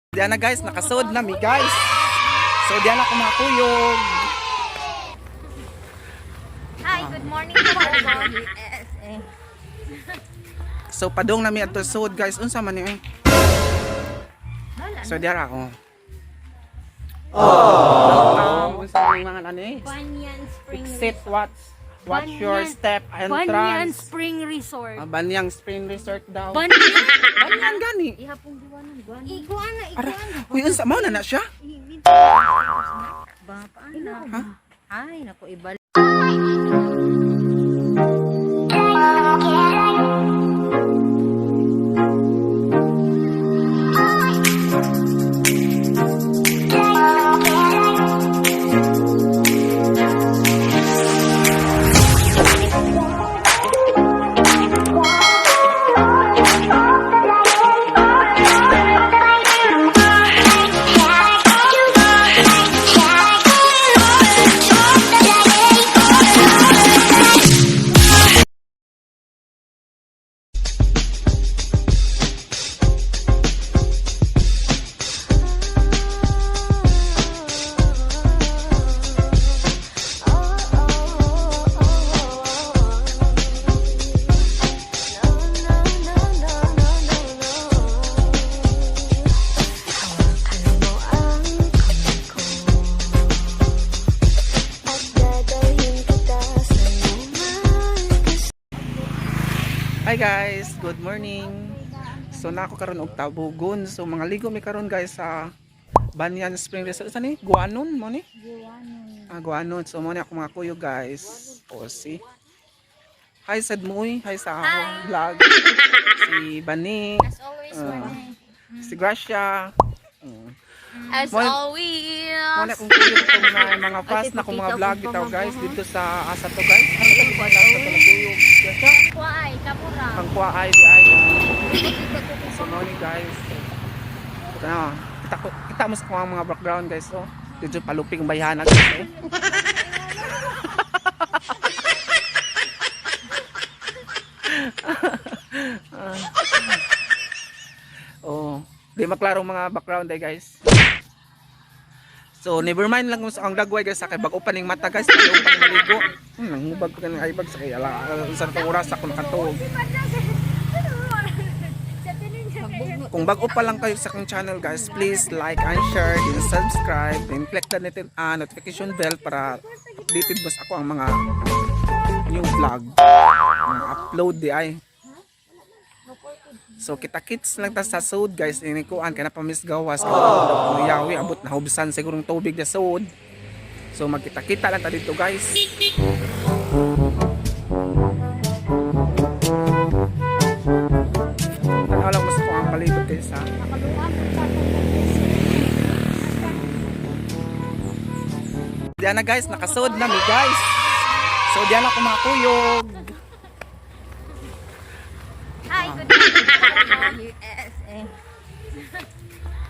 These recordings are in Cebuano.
Diyan na guys, nakasod na mi guys. So diyan ako mga kuyog. Hi, good morning po. So padong na mi adto sod guys. Unsa man ni eh? So diara ako. Oh. Unsa man mga ano eh? Banyan Spring Exit watch your step Banyan entrance. Spring Resort. Ah, Banyang Spring Resort daw. Banyan. Banyan gani. Iguana, Ara, iguana. uy unsa mao na na siya? Ba, paano? Ha? Ay, naku, iba. Hawakan mo ang kamay ko at dadalhin kita sa iyong. Hi guys, good morning. So na ako karon og tabugon. So mga ligo mi karon guys sa Banyan Spring Resort. Saan ni? Guanon mo ni? Guanon. Ah, Guanon. So mo ni ako mga kuyo guys. O si. Hi sad mo. Hi sa akong vlog. Si Bani, As always, Ah. si Gracia. Mm. As always. Mo na akong kuyo itong mga fast na akong mga vlog bitaw guys dito sa asa to guys. Ano to sa to na kuyo? Gracia. Kuay, kapura. Ang kuha ay di ay. So mo ni guys. Ito na. Kita ko kita mo sa kuha ang mga background guys oh. Dito paluping bayhana guys. Eh. Oh, di maklarong mga background eh guys. So never mind lang kung sa ang dagway guys sa kay bag-o pa ning mata guys, bag-o pa ning maligo. Nanghubag ko kaning ibag sa kay ala sa tong oras ako nakatuog. Kung bago pa lang kayo sa aking channel guys, please like and share and subscribe and click the notification bell para updated mo sa ako ang mga new vlog. Mga upload di ay. So kita kits lang ta sa sud guys ini kuan kay na pamis gawas oh. Yawi abot na hubsan sigurong tubig na sud. So magkita-kita lang ta dito guys. Tanaw lang mo sa kuang palibot guys ha. Diyan na guys, nakasod na mi guys. So diyan ako mga kuyog. Hi, good morning po.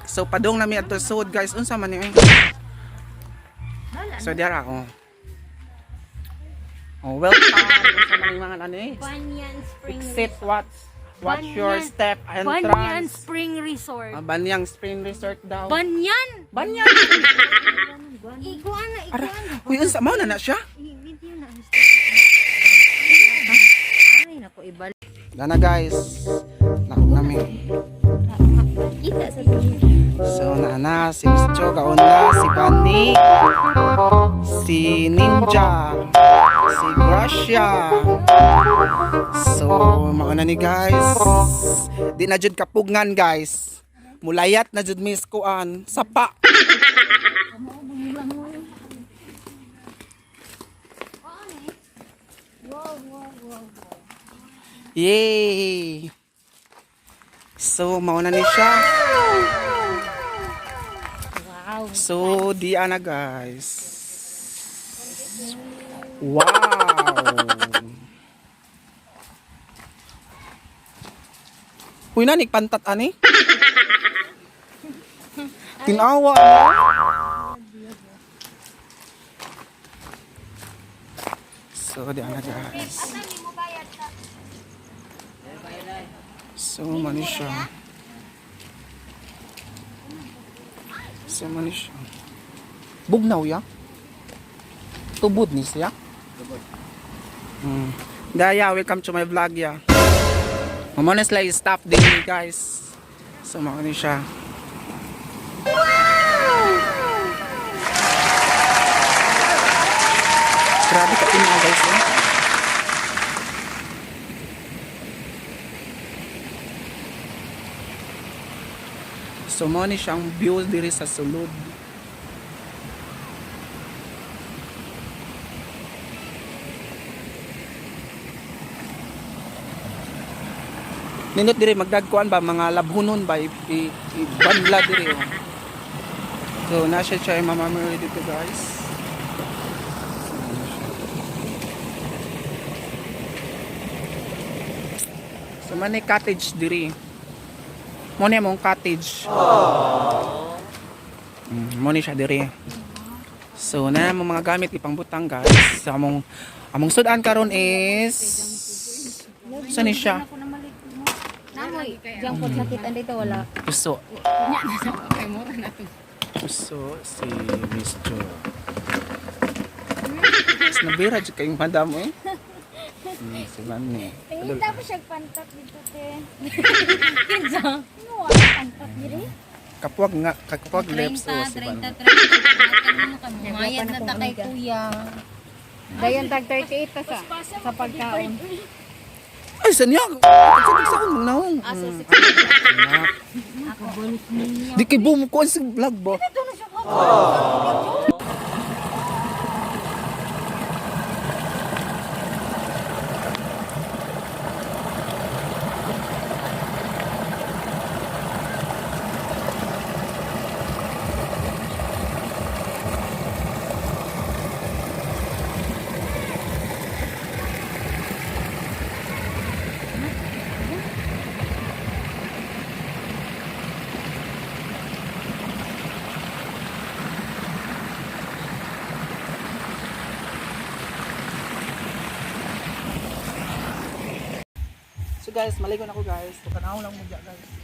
So padong na mi adto sud guys. Unsa man ni eh? So diara ako. Oh, welcome. Unsa man yung mga ano eh? Banyan Spring Exit watch your step Banyan entrance. Spring Resort. Ah, Banyang Spring Resort daw. Banyan! Banyan. Iguana, Ara, iguana. uy unsa mao na na siya? Ay, naku, iba. Dana guys. Nako nami. Kita sa So na si Miss Cho kauna, si Bani, si Ninja, si Gracia. So mauna ni guys. Di na jud kapugngan guys. Mulayat na jud miss kuan sapa. Yay! So mauna ni siya. Wow. So, di ana guys. Wow! Uy, nanik pantat ani? Tinawa ano? So, di ana guys. So, mani siya. Sa man ni siya. Bugnaw ya. Tubod ni siya. Daya, welcome to my vlog ya. Mamones sila staff din guys. So mao ni siya. Grabe ka ina guys eh. So mo ni siyang view diri sa sulod. Nindot diri magdagkuan ba mga labhunon ba i bandla diri oh. So na siya siya Mama Mary dito guys. So, ano siya. So man ni cottage diri. Mo ni among cottage. Mo ni siya diri. So na mo mga gamit ipangbutang guys. So, among among sudan karon is sa ni siya? Namoy, diyan po nakita dito wala. Puso. Puso si Miss Jo. Mas nabira dyan kayong madam eh. Si Mami. Tingin pa siya pantat dito te. Kinsa? Ano wala pantat diri? Kapwag nga, kapwag lips o si 30, Mami. 30, 30. Mayad na ta kay kuya. Dayon tag 38 ta sa pagkaon. Ay, saan niya? Sa sa akong naong. Aso si Di kay boom ko sa vlog ba? So guys, maligo na ako guys. So kanaw lang mo diya guys.